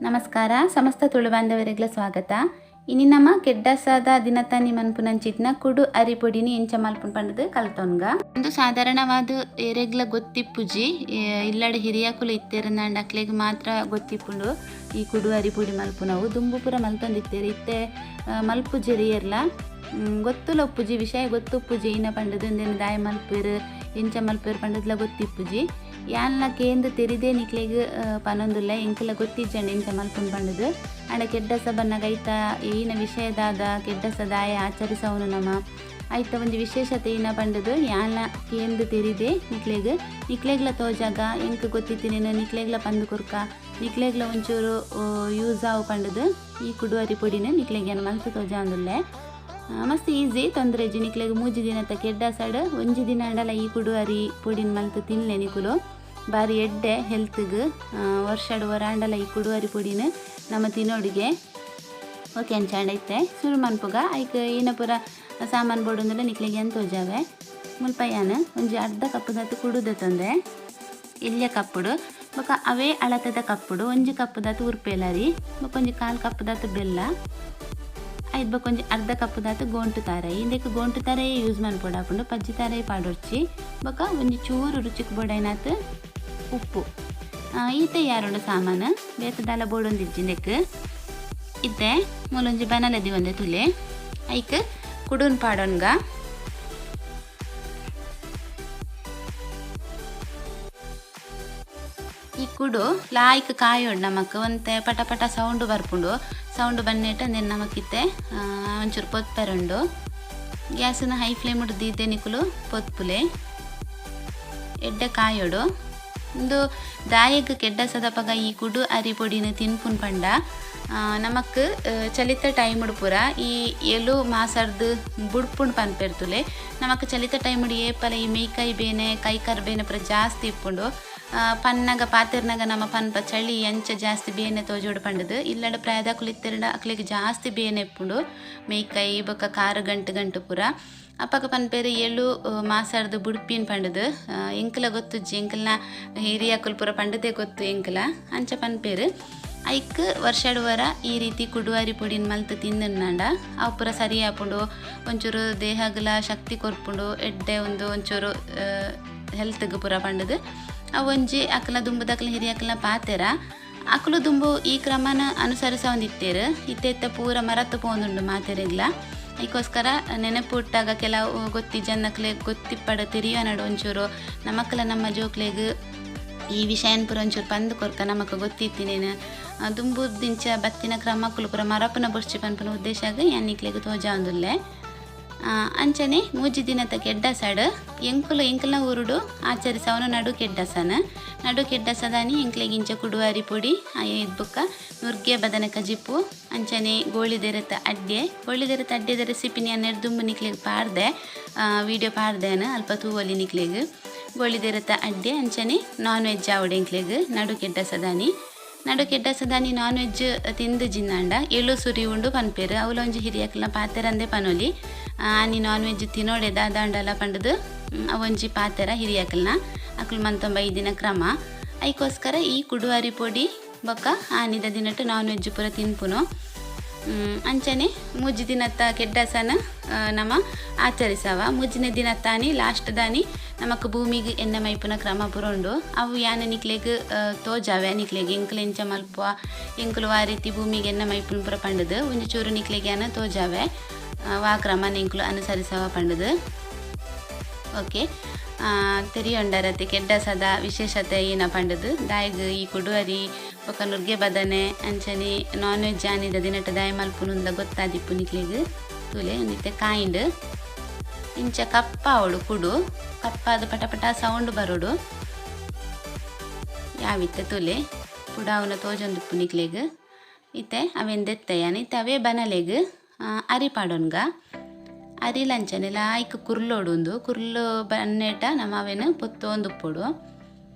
ನಮಸ್ಕಾರ ಸಮಸ್ತ ತುಳು ಬಾಂಧವರಿಗ್ಲ ಸ್ವಾಗತ. ಇನಿ ನಮ್ಮ ಕೆಡ್ಡಸದ ದಿನತಾನಿ ಮನ್ಪುನಂಚಿತ್ನ ಕುಡು ಅರಿ ಪೊಡಿನಿ ಎಂಚ ಮಲ್ಪುನ್ ಪಂಡದು ಕಲ್ತೊನ್ಗ. ಒಂದು ಸಾಧಾರಣವಾದ ಏರೆಗ್ಲ ಗೊತ್ತಿಪ್ಪುಜಿ, ಇಲ್ಲಡೆ ಹಿರಿಯಕುಲು ಇತ್ತೆರಂದಾಂಡ ಅಕ್ಲೆಗ್ ಮಾತ್ರ ಗೊತ್ತಿಪ್ಪುಂಡು ಈ ಕುಡು ಅರಿ ಪೊಡಿ ಮಲ್ಪುನವು. ದುಂಬು ಪೂರ ಮಲ್ತೊಂದಿತ್ತೆರ್, ಇತ್ತೆ ಮಲ್ಪುಜೆರ್ ಏರ್ಲ. ಗೊತ್ತುಲ ಉಪ್ಪುಜಿ, ವಿಷಯ ಗೊತ್ತುಪ್ಪುಜಿ ಇನ್ನ ಪಂಡದು ಇಂದೆನ್ ದಾಯ ಮಲ್ಪೆರ್ ಎಂಚ ಮಲ್ಪೆರ್ ಪಂಡದ್ಲ ಗೊತ್ತಿಪ್ಪುಜಿ. ಯಾನ್ಲ ಕೇಂದ್ ತೆರಿದೇ ನಿಕ್ಲೆಗ್ ಪನೊಂದುಲ್ಲ, ಎಂಕಲ ಗೊತ್ತಿಜ್ಜಂಡ ಎಂಚ ಮಲ್ಪುನ್ ಪಂಡದು. ಆಂಡ ಕೆಡ್ಡಸ ಬನ್ನಗ ಐತ ಈನ ವಿಷಯದಾದ ಕೆಡ್ಡಸ ದಾಯ ಆಚರಿಸವನು ನಮ ಐತ ಒಂಜಿ ವಿಶೇಷತೆ ಈನ ಪಂಡದು ಯಾನ್ಲ ಕೇಂದ್ ತೆರಿದೇ ನಿಕ್ಲೆಗ್ ನಿಕ್ಲೆಗ್ಲ ತೋಜಾಗ ಎಂಕ್ ಗೊತ್ತಿತ್ತಿನೇನು ನಿಕ್ಲೆಗ್ಲ ಪಂದು ಕೊರ್ಕ ನಿಕ್ಲೆಗ್ಲ ಒಂಚೂರು ಯೂಸ್ ಆವು ಪಂಡದು ಈ ಕುಡುವರಿ ಪೊಡಿನ ನಿಕ್ಲೆಗ್ ಯಾನ್ ಮಲ್ತ್ ತೋಜಾಂದುಲ್ಲೆ. ಮಸ್ತ್ ಈಸಿ ತೊಂದರೆ ಇಜ್ಜಿ ನಿಕ್ಲೆಗ್. ಮೂಜಿ ದಿನತ ಕೆಡ್ಡಸಡ್ ಒಂಜಿ ದಿನ ಆಂಡಲ ಈ ಕುಡುವರಿ ಪೊಡಿನ ಮಲ್ತ್ ತಿನ್ಲೆ ನಿಕುಲು, ಬಾರಿ ಎಡ್ಡೆ ಹೆಲ್ತ್ಗ್. ವರ್ಷಡ್ ಒರಾಂಡಲ ಈ ಕುಡುವರಿ ಪೊಡಿನ ನಮ್ಮ ತಿನ್ನೋಡಿಗೆ. ಓಕೆ ಅಂಚಾಂಡ ಇತ್ತೆ ಸುರು ಮನ್ಪುಗ. ಐಕ್ ಏನ ಪೂರ ಸಾಮಾನು ಬೋಡೊಂದುಲ್ಲ ನಿಕ್ಲೆಗ್ ಏನ್ ತೋಜಾವೆ. ಮುಲ್ಪ ಯಾನ್ ಒಂಜಿ ಅರ್ಧ ಕಪ್ಪುದಾತ್ ಕುಡುದ ತಂದೆ ಎಲ್ಯ ಕಪ್ಪುಡು, ಬೊಕ ಅವೇ ಅಳತೆದ ಕಪ್ಪುಡು ಒಂಜಿ ಕಪ್ಪುದಾತ್ ಉರ್ಪೆಲರಿ, ಬೊಕ ಒಂಜಿ ಕಾಲು ಕಪ್ಪುದಾತ್ ಬೆಲ್ಲ, ಐದು ಬೊಕ ಒಂಜಿ ಅರ್ಧ ಕಪ್ಪುದಾತ್ ಗೋಂಟು ತಾರೈ. ಇಂದೆಕ್ ಗೋಂಟು ತಾರೈ ಯೂಸ್ ಮನ್ಪೊಡಾಪುಂಡು, ಪಜ್ಜಿ ತಾರೈ ಪಾಡೊಡ್ಚಿ. ಬೊಕ ಒಂಜಿ ಚೂರು ರುಚಿಕ್ ಬೋಡೈನಾತ್ ಉಪ್ಪು. ಈತೆ ಯಾರುಂಡು ಸಾಮಾನು ಬೇತದಾಲ ಬೋಡೊಂದಿಜ್ಜಿ ಇಂದೆಕ್. ಇತ್ತೆ ಮೂಲೊಂಜಿ ಬನಲದಿ ಒಂದೆ ತುಲೆ ಐಕ್ ಕುಡುನ್ ಪಾಡೊನ್ಗ. ಈ ಕುಡು ಲಾಯ್ಕ್ ಕಾಯೋಡು ನಮಕ್ ಒಂತೆ ಪಟ ಪಟ ಸೌಂಡು ಬರ್ಪುಂಡು. ಸೌಂಡು ಬನ್ನೇಟ ಅಂದೇನು ನಮಕಿತ್ತೆ ಒಂಚೂರು ಪೊತ್ಪೆರುಂಡು. ಗ್ಯಾಸನ್ನ ಹೈ ಫ್ಲೇಮ್ ದೀದೆ ನಿಕುಲು ಪೊತ್ಪುಲೆ ಎಡ್ಡೆ ಕಾಯೋಡು. ಇಂದು ದಾಯಗ್ ಕೆಡ್ಡಸದಪಗ ಈ ಕುಡು ಅರಿ ಪೊಡಿನ ತಿನ್ಪುನ್ ಪಂಡ ನಮಕ್ ಚಲಿತ ಟೈಮುಡು ಪೂರ ಈ ಎಲು ಮಾಸರ್ದು ಬುಡ್ಪುಂಡು ಪನ್ಪೆರ್ತುಲೆ. ನಮಕ್ ಚಲಿತ ಟೈಮುಡು ಏಪಲ ಈ ಮೇಯ್ಕೈ ಬೇನೆ ಕೈಕಾರ್ ಬೇನೆ ಪೂರ ಜಾಸ್ತಿ ಇಪ್ಪುಂಡು. ಪನ್ನಗ ಪಾತೆರ್ನಗ ನಮ್ಮ ಪನ್ಪ ಚಳಿ ಅಂಚ ಜಾಸ್ತಿ ಬೇನೆ ತೋಜೋಡು ಪಂಡದು. ಇಲ್ಲಡ ಪ್ರಾಯದಕುಲು ಇತ್ತೆರಡ ಅಕ್ಲೆಗ್ ಜಾಸ್ತಿ ಬೇನೆ ಇಪ್ಪುಂಡು ಮೇಯ್ಕೈ ಬೊಕ್ಕ ಕಾರು ಗಂಟು ಗಂಟು ಪೂರ. ಅಪ್ಪಗ ಪನ್ಪೇರು ಎಳ್ಳು ಮಾಸಾರ್ದು ಬುಡ್ಪಿನ್ ಪಂಡದು. ಎಂಕಲ ಗೊತ್ತುಜ್ಜಿ, ಎಂಕಲ್ನ ಹಿರಿಯಕುಲು ಪೂರ ಪಂಡದೇ ಗೊತ್ತು ಎಂಕಲ ಅಂಚ ಪನ್ಪೇರು. ಐಕ್ ವರ್ಷಡುವರ ಈ ರೀತಿ ಕುಡುವಾರಿ ಪೊಡಿನ ಮಲ್ತ್ ತಿಂದನಾಂಡ ಅವು ಪೂರ ಸರಿ ಆಪುಂಡು, ಒಂಚೂರು ದೇಹಗ್ಲ ಶಕ್ತಿ ಕೊರ್ಪುಂಡು, ಎಡ್ಡೆ ಒಂದು ಒಂಚೂರು ಹೆಲ್ತ್ಗ್ ಪೂರ ಪಂಡದು. ಅವು ಒಂಜಿ ಅಕಲ ದುಂಬುದಕಲ ಹಿರಿಯಕಲ್ನ ಪಾತೆರ ಅಕಲು ದುಂಬು ಈ ಕ್ರಮನ ಅನುಸರಿಸೊಂದಿತ್ತೇರು. ಇತ್ತೆ ಇತ್ತೆ ಪೂರ ಮರತ್ತು ಪೋಂದುಂಡು ಮಾತೆರೆಗ್ಲ. ಐಕೋಸ್ಕರ ನೆನಪು ಹುಟ್ಟಾಗ ಕೆಲವು ಗೊತ್ತಿ ಜನಕ್ಲೆ ಗೊತ್ತಿಪ್ಪಡ ತೆರಿಯನಡು ಒಂಚೂರು ನಮಕ್ಲ ನಮ್ಮ ಜೋಕ್ಲೆಗ್ ಈ ವಿಷಯನ್ ಪೂರ ಒಂಚೂರು ಪಂದ್ ಕೊರ್ಕ ನಮಕ್ ಗೊತ್ತಿತ್ತಿನೇನು ದುಂಬುದಿಂಚ ಬತ್ತಿನ ಕ್ರಮಕ್ಕಲು ಪೂರ ಮರಪುನ ಬೊರ್ಚಿ ಪನ್ಪುನ ಉದ್ದೇಶ ಯಾನ್ ನಿಕ್ಲೆಗ್ ತೋಜಾವೊಂದುಲ್ಲೆ. ಅಂಚನೆ ಮೂಜಿ ದಿನತ ಕೆಡ್ಡಸಡ್ ಎಂಕುಲು ಎಂಕಲ್ನ ಊರುಡು ಆಚರಿಸವನು ನಡು ಕೆಡ್ಡಸನ. ನಡು ಕೆಡ್ಡಸದಾನಿ ಎಂಕ್ಲೆಗ್ ಇಂಚ ಕುಡುವಾರಿ ಪೊಡಿ ಐದು ಬೊಕ್ಕ ನುರ್ಗೆ ಬದನೆ ಕಜಿಪು ಅಂಚನೆ ಗೋಳಿದೆರೆತ ಅಡ್ಡೆ. ಗೋಳಿದೆರೆತ ಅಡ್ಡೆದ ರೆಸಿಪಿ ಯಾನ್ ದುಂಬು ನಿಕ್ಲೆಗ್ ಪಾಡ್ದೆ, ವೀಡಿಯೋ ಪಾಡ್ದೇನು ಅಲ್ಪ ತೂವೊಲಿ ನಿಕ್ಲೆಗ್. ಗೋಳಿದೆರೆತ ಅಡ್ಡೆ ಅಂಚನೆ ನಾನ್ ವೆಜ್ ಆವಡೆ ಎಂಕ್ಲೆಗ್ ನಡು ಕೆಡ್ಡಸದಾನಿ. ನಡು ಕೆಡ್ಡಸದಾನಿ ನಾನ್ ವೆಜ್ ತಿಂದು ಜಿನ್ನಾಂಡ ಎಳ್ಳು ಸುರಿ ಉಂಡು ಪನ್ಪೇರು. ಅವ್ಲ ಒಂಜಿ ಹಿರಿಯಕ್ಲ ಪಾತೆರಂದೆ ಪನೊಲಿ ಆನಿ ನಾನ್ ವೆಜ್ ತಿನ್ನೋಡೆ ದಾದಾಂಡಲ ಪಂಡದು ಅವೊಂಜಿ ಪಾತೆರ ಹಿರಿಯಕ್ಲನ ಅಕ್ಲು ಮಂತೊಂಬ ಈ ದಿನ ಕ್ರಮ. ಐಕೋಸ್ಕರ ಈ ಕುಡುವಾರಿ ಪೊಡಿ ಬೊಕ್ಕ ಆನಿದ ದಿನಟ್ಟು ನಾನ್ ವೆಜ್ ಪೂರ ತಿನ್ಪುನು. ಅಂಚನೆ ಮೂಜಿ ದಿನತ್ತ ಕೆಡ್ಡಸನ ನಮ ಆಚರಿಸವ. ಮೂಜಿನ ದಿನತ್ತಾನಿ ಲಾಸ್ಟ್ ದಾನಿ ನಮಕ್ ಭೂಮಿಗೆ ಎಣ್ಣೆ ಮೈಪುನ ಕ್ರಮ ಪೂರ ಉಂಡು. ಅವು ಯಾನ ನಿಕ್ಲೆಗ್ ತೋಜಾವೆ ನಿಕ್ಲೆಗ್ ಎಂಕುಲು ಎಂಚ ಮಲ್ಪುವ ಎಂಕುಲು ಆ ರೀತಿ ಭೂಮಿಗೆ ಎಣ್ಣೆ ಮೈಪುನ ಪೂರ ಪಂಡದು ಒಂಜಿ ಚೂರು ನಿಕ್ಲೆಗ್ ಯಾನ ತೋಜಾವೆ ವಾ ಕ್ರಮ ಎಂಕುಲು ಅನುಸರಿಸವ ಪಂಡದು. ಓಕೆ ತೆರಿಯೊಂಡರತೆ ಕೆಡ್ಡಸದ ವಿಶೇಷತೆ ಏನ ಪಂಡದು. ದಾಯಗ್ ಈ ಕುಡುವರಿ ಬೊಕ್ಕ ನುರ್ಗೆ ಬದನೆ ಅಂಚನೆ ನಾನ್ ವೆಜ್ ಆನಿದ ದಿನಟ ದಾಯ ಮಲ್ಪುನುಂದ ಗೊತ್ತಾದಿಪ್ಪು ನಿಕ್ಲೆಗ್. ತೂಲೆ ಒಂದಿತ್ತೆ ಕಾಯಿಂಡು ಇಂಚ ಕಪ್ಪಾವಡು ಕುಡು ಕಪ್ಪಾದ ಪಟ ಪಟ ಸೌಂಡ್ ಬರೋಡು ಯಾವಿತ್ತೆ ತೂಲೆ ಕುಡಾವುನ ತೋಜೊಂದಿಪ್ಪು ನಿಕ್ಲೆಗ್. ಇತ್ತೆ ಅವೆಂದೆತ್ತೆ ಯಾನ್ ಇತ್ತೆ ಅವೇ ಬನಲೆಗ್ ಅರಿ ಪಾಡೊನ್ಗ. ಅರಿ ಲಂಚನೆ ಲಾಯ್ಕ್ ಕುರ್ಲೋಡು ಉಂದು ಕುರ್ಲು ಬನ್ನೇಟ ನಮ್ಮ ಅವೇನು ಪೊತ್ತೊಂದುಪ್ಪೊಡು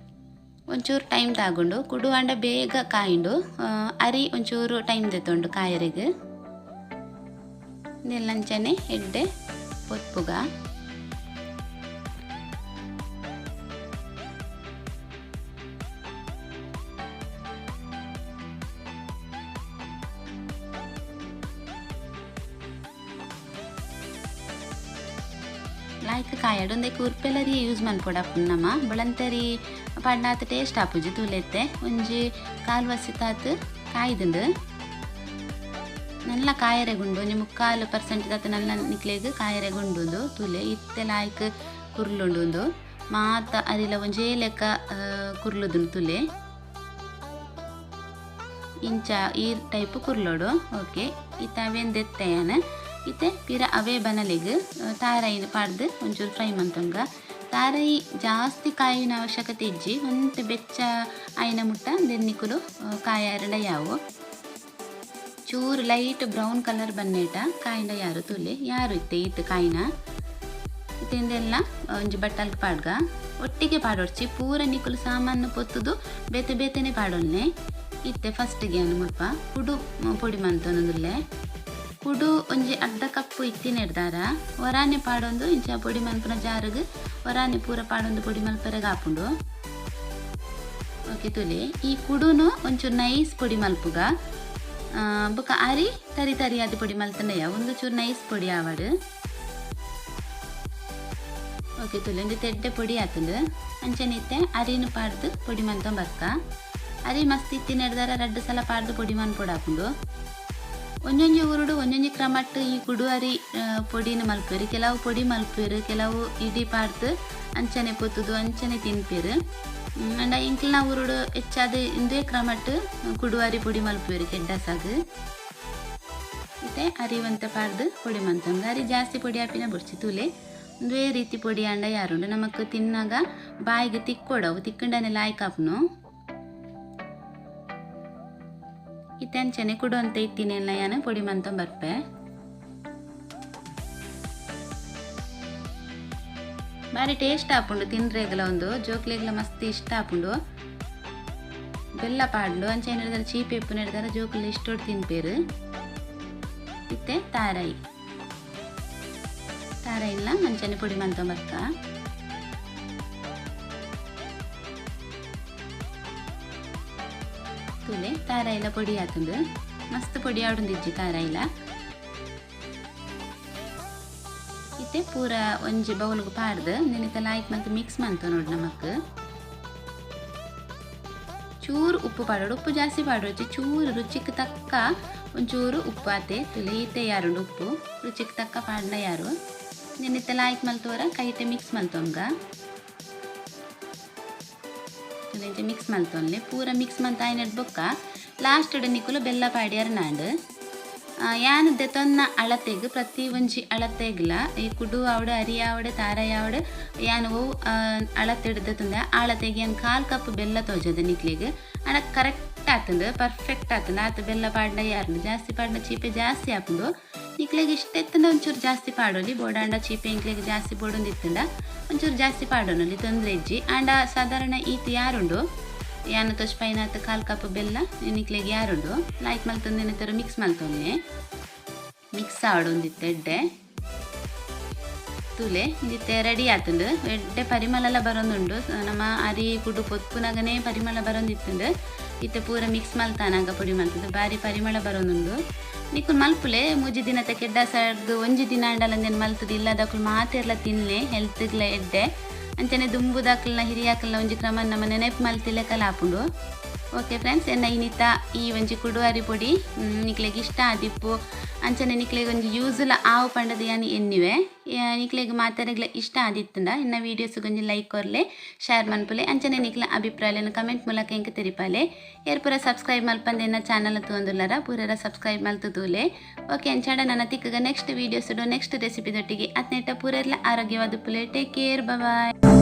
ಒಂಚೂರು ಟೈಮ್ ತಾಗೊಂಡು. ಕುಡು ಅಂಡ ಬೇಗ ಕಾಯಿಂಡು, ಅರಿ ಒಂಚೂರು ಟೈಮ್ ದೆತ್ತೊಂಡು ಕಾಯರೆಗ್. ಲಂಚನೆ ಎಡ್ಡೆ ಪೊತ್ಪುಗ. ಲಾಯ್ಕ್ ಕಾಯಡು ಒಂದಕ್ಕೆ ಉರ್ಪೆಲರಿ ಯೂಸ್ ಮನ್ಪೊಡಪ್ಪು ನಮ್ಮ ಬೊಳಂತರಿ ಪಾಡ್ನಾತ್ ಟೇಸ್ಟ್ ಆಪುಜಿ ತೂಲೆತ್ತೆ ಒಂಜಿ ಕಾಲ್ವಸಿ ತಾತ್ ಕಾಯ್ದುಂಡು ನಲ್ಲ ಕಾಯರೆ ಗುಂಡು ಒಂಜಿ 3/4% ತಾತ ನಲ್ಲ ನಿಕ್ಲೆಗ್ ಕಾಯರೆ ಗುಂಡು ತೂಲೆ ಇತ್ತೆ ಲಾಯ್ಕ್ ಕುರ್ಲುಂಡು ಮಾತ ಅರಿಲ ಒಂಜೇ ಲೆಕ್ಕ ಕುರ್ಲುದುಂಡು ತುಲೆ ಇಂಚ ಈ ಟೈಪ್ ಕುರ್ಲೋಡು. ಓಕೆ ಇತ್ತೆ ಅವೇನು ದೆತ್ತೆಯಾನ ಇತ್ತೆ ಪಿರ ಅವೇ ಬನಲೆಗ್ ತಾರೈನ ಪಾಡ್ದು ಒಂಚೂರು ಫ್ರೈ ಮಂತೊಂಗ. ತಾರೈ ಜಾಸ್ತಿ ಕಾಯಿನ ಅವಶ್ಯಕತೆ ಇಜ್ಜಿ ಒಂತೆ ಬೆಚ್ಚ ಆಯಿನ ಮುಟ್ಟ ದೆನ್ನಿಕುಲು ಕಾಯಾರಡ ಯಾವು ಚೂರು ಲೈಟ್ ಬ್ರೌನ್ ಕಲರ್ ಬನ್ನೇಟ ಕಾಯಿನ ಯಾರು ತುಲೆ ಯಾರು ಇತ್ತೆ ಇತ್ತು ಕಾಯಿನ ಇತ್ತೆಂದೆಲ್ಲ ಒಂಜಿ ಬಟ್ಟಲ್ಗೆ ಪಾಡ್ಗ ಒಟ್ಟಿಗೆ ಪಾಡೊಡ್ಚಿ ಪೂರ ನಿಕುಲು ಸಾಮಾನು ಪೊತ್ತುದು ಬೇತೆ ಬೇತೆನೆ ಪಾಡೊನ್ನೆ. ಇತ್ತೆ ಫಸ್ಟ್ಗೆ ಮುಲ್ಪ ಕುಡು ಪೊಡಿ ಮಂತೊಂದುಲ್ಲೆ ಕುಡು ಒಂಜಿ ಅರ್ಧ ಕಪ್ಪು ಇತ್ತಿನ ಹಿಡ್ದಾರ ಒರಾನೆ ಪಾಡೊಂದು ಇಂಚ ಪೊಡಿ ಮನ್ಪುನ ಜಾರುಗ್ ಒರಾನೆ ಪೂರ ಪಾಡೊಂದು ಪೊಡಿ ಮಲ್ಪೆರೆಗ್ ಆಪುಂಡು. ಓಕೆ ತುಲೆ ಈ ಕುಡುನು ಒಂಚೂರು ನೈಸ್ ಪೊಡಿ ಮಲ್ಪುಗ ಬೊಕ ಅರಿ ತರಿ ತರಿ ಅದು ಪೊಡಿ ಮಲ್ತಂಡಯ್ಯ ಒಂದು ಚೂರು ನೈಸ್ ಪೊಡಿ ಆವಡು. ಓಕೆ ತುಲೆ ಒಂದು ತೆಡ್ಡೆ ಪೊಡಿ ಆತಂದು ಅಂಚನೆ ಇತ್ತೆ ಅರಿನ ಪಾಡ್ದು ಪೊಡಿ ಮಂತೊಂಬರ್ಕ. ಅರಿ ಮಸ್ತ್ ಇತ್ತಿನ ಹಿಡ್ದಾರ ರಡ್ಡು ಸಲ ಪಾಡ್ದು ಪೊಡಿ ಮನ್ಪೊಡು ಹಾಕೊಂಡು. ಒಂಜೊಂಜಿ ಊರುಡು ಒಂಜೊಂಜಿ ಕ್ರಮಟ್ಟು ಈ ಕುಡು ಅರಿ ಪೊಡಿನ ಮಲ್ಪೇರು ಕೆಲವು ಪೊಡಿ ಮಲ್ಪೇರು ಕೆಲವು ಇಡಿ ಪಾಡ್ದು ಅಂಚನೆ ಪೊತ್ತುದು ಅಂಚನೆ ತಿನ್ಪೇರು. ಅಂಡ ಎಂಕ್ಲಿನ ಊರುಡು ಹೆಚ್ಚಾದ ಇಂದೇ ಕ್ರಮಟ್ಟು ಕುಡು ಅರಿ ಪೊಡಿ ಮಲ್ಪೇರು ಕೆಡ್ಡಸಾಗು. ಇತ್ತೆ ಅರಿವಂತ ಪಾಡ್ದು ಪೊಡಿ ಮಂತೊಂದು ಅರಿ ಜಾಸ್ತಿ ಪೊಡಿ ಆಪಿನ ಬುಡ್ಚಿ ತೂಲೆ ಒಂದೇ ರೀತಿ ಪೊಡಿ ಅಂಡ ಯಾರುಂಡು ನಮಕ್ ತಿನ್ನಾಗ ಬಾಯಿಗೆ ತಿಕ್ಕೊಡವು ತಿಕ್ಕಂಡನೆ ಲಾಯ್ಕಾಪ್ನು. ಇತ್ತೆ ಅಂಚನೆ ಕುಡು ಅಂತ ಇತ್ತೀನಿ ಎಲ್ಲ ಯಾನು ಪೊಡಿ ಮಂತೊಂಬರ್ಪೆ. ಬಾರಿ ಟೇಸ್ಟ್ ಆಪುಂಡು ತಿನ್ರೆಗ್ಲ ಒಂದು ಜೋಕ್ಲೆಗ್ಲ ಮಸ್ತ್ ಇಷ್ಟ ಆಪುಂಡು. ಬೆಲ್ಲ ಪಾಡ್ಲು ಅಂಚೆ ಹಿಡ್ದಾರ ಚೀಪೆ ಉಪ್ಪು ಹಿಡ್ದಾರ ಜೋಕ್ಲು ಇಷ್ಟೊಟ್ಟು ತಿನ್ಪೇರು. ಇತ್ತೆ ತಾರೈ ತಾರೈಲ್ಲ ಅಂಚನೆ ಪೊಡಿ ಮಂತೊಂಬರ್ಕ. ತುಲೆ ತಾರೈಲ ಪೊಡಿ ಆತಂದು ಮಸ್ತ್ ಪೊಡಿ ಆಡುಂದಿಜ್ಜಿ ತಾರೈಲ. ಇತ್ತೆ ಪೂರ ಒಂಜಿ ಬೌಲ್ಗೆ ಪಾಡ್ದು ನೆನಿತ ಲಾಯ್ಕ್ ಮಂತ್ ಮಿಕ್ಸ್ ಮಂತ ನೋಡಿ ನಮಕ್. ಚೂರು ಉಪ್ಪು ಪಾಡೋಡು ಉಪ್ಪು ಜಾಸ್ತಿ ಪಾಡೋಚಿ ಚೂರು ರುಚಿಗೆ ತಕ್ಕ ಒಂಚೂರು ಉಪ್ಪು ಆತೆ ತುಲೆ ಇತ್ತೆ ಯಾರುಂಡು ಉಪ್ಪು ರುಚಿಗೆ ತಕ್ಕ ಪಾಡ್ನ ಯಾರು ನೆನಿತ ಲಾಯ್ಕ್ ಮಲ್ತೋರ ಕೈಟೆ ಮಿಕ್ಸ್ ಮಲ್ತೊಂಗ ಮಿಕ್ಸ್ ಮಲ್ತೊನ್ಲೆ ಪೂರ ಮಿಕ್ಸ್ ಮಂತ ಆಯ್ನಡ್ ಬೊಕ್ಕ ಲಾಸ್ಟ್ ನಿಕುಲು ಬೆಲ್ಲ ಪಾಡ್ಯಾರ ನಾಂಡು ಯಾನ್ ದೆತೊನ್ನ ಅಳತೆಗ್ ಪ್ರತಿ ಒಂಜಿ ಅಳತೆಗ್ಲ ಈ ಕುಡು ಆವಡು ಅರಿ ಆವಡು ತಾರೈ ಆವಡು ಯಾನ್ ಒವು ಅಳತೆ ದೆತೊಂದ ಅಳತೆಗ್ ಯಾನ್ 1/4 ಕಪ್ ಬೆಲ್ಲ ತೋಜದ ನಿಕ್ಲೆಗ್ ಅಡ ಕರೆಕ್ಟ್ ಆತಂದು ಪರ್ಫೆಕ್ಟ್ ಆತಂದು ಆತ ಬೆಲ್ಲ ಪಾಡ್ನ ಯಾರುಂಡು ಜಾಸ್ತಿ ಪಾಡ್ನ ಚೀಪೆ ಜಾಸ್ತಿ ಆಪುಂಡು. ನಿಕ್ಲೆಗ್ ಇಷ್ಟ ಎತ್ತಂಡ ಒಂಚೂರು ಜಾಸ್ತಿ ಪಾಡೋಲಿ ಬೋಡಾಂಡ ಚೀಪೆ ಇಂಕ್ಲೆಗ್ ಜಾಸ್ತಿ ಬೋಡೊಂದು ಇತ್ತಂಡ ಒಂಚೂರು ಜಾಸ್ತಿ ಪಾಡೋನಲ್ಲಿ ತೊಂದರೆ ಇಜ್ಜಿ. ಆಂಡ ಸಾಧಾರಣ ಈತ ಯಾರುಂಡು ಯಾನ ತೊಚ್ಪೈನಾತ 1/4 ಕಪ್ ಬೆಲ್ಲ ನಿಕ್ಲೆಗ್ ಯಾರುಂಡು ಲೈಕ್ ಮಲ್ತೊಂದು ತರ ಮಿಕ್ಸ್ ಮಲ್ತೊನ್ನೆ ಮಿಕ್ಸ್ ಆಡೊಂದಿತ್ತು ಎಡ್ಡೆ ತುಲೆ ಇಂದಿತ್ತೆ ರೆಡಿ ಆತಂಡು ಎಡ್ಡೆ ಪರಿಮಳ ಬರೋದುಂಡು ನಮ್ಮ ಅರಿ ಕುಡು ಪೊತ್ಪುನಗನೇ ಪರಿಮಳ ಬರೋದಿತ್ತುಂಡು. ಇತ್ತೆ ಪೂರ ಮಿಕ್ಸ್ ಮಲ್ತಾನಾಗ ಪೊಡಿ ಮಲ್ತದ್ದು ಬಾರಿ ಪರಿಮಳ ಬರೋದುಂಡು. ನಿಕ್ಕುಲ್ ಮಲ್ಪುಲೆ ಮೂಜಿ ದಿನತ ಕೆಡ್ಡ ಸರ್ದು ಒಂಜಿ ದಿನ ಅಂಡಲಂದೇನು ಮಲ್ತದ್ದು ಇಲ್ಲದಕ್ಕಳು ಮಾತೆರ್ಲ ತಿನ್ಲೆ ಹೆಲ್ತ್ಗ್ಲ ಎಡ್ಡೆ ಅಂಚನೆ ದುಂಬುದಾಕಲ್ನ ಹಿರಿಯಾಕಲ್ನ ಒಂಜಿ ಕ್ರಮ ನಮ್ಮ ನೆನಪು ಮಲ್ತಿಲೆ ಕಲಾಪುಂಡು. ಓಕೆ ಫ್ರೆಂಡ್ಸ್ ಎನ್ನ ಇನ್ನಿತ ಈ ಒಂಜಿ ಕುಡು ಅರಿ ಪೊಡಿ ನಿಕ್ಲೆಗ್ ಇಷ್ಟ ಆದಿಪ್ಪು ಅಂಚನೆ ನಿಕ್ಲೆಗ್ ಒಂಜಿ ಯೂಸುಲ ಆವು ಪಂಡದ ಯಾನ್ ಎನ್ನಿವೆ ನಿಕ್ಲೆಗ್ ಮಾತೆರೆಗ್ಲ ಇಷ್ಟ ಆದಿತ್ತಂಡ ಇನ್ನ ವೀಡಿಯೋಸ್ ಒಂಜಿ ಲೈಕ್ ಕೊರ್ಲೆ ಶೇರ್ ಮನ್ಪುಲೆ ಅಂಚನೆ ನಿಕ್ಲ ಅಭಿಪ್ರಾಯలను ಕಮೆಂಟ್ ಮೂಲಕ ಎಂಕ್ ತೆರಿಪಾಲೆ. ಏರ್ ಪೂರ ಸಬ್ಸ್ಕ್ರೈಬ್ ಮಲ್ಪಂದೆ ಎನ್ನ ಚಾನಲ್ ತೂಂದುಲ್ಲರ ಪೂರರ ಸಬ್ಸ್ಕ್ರೈಬ್ ಮಲ್ತು ತೂಲೆ. ಓಕೆ ಅಂಚಾಡ ನನ್ನ ತಿಕ್ಕಗ ನೆಕ್ಸ್ಟ್ ವೀಡಿಯೋಸ್ ನೆಕ್ಸ್ಟ್ ರೆಸಿಪಿ ದೊಟ್ಟಿಗೆ ಅತ್ನೆಟ್ಟ ಪೂರೆರ್ಲ ಆರೋಗ್ಯವಾದ ಪುಲೆ. Take care, bye.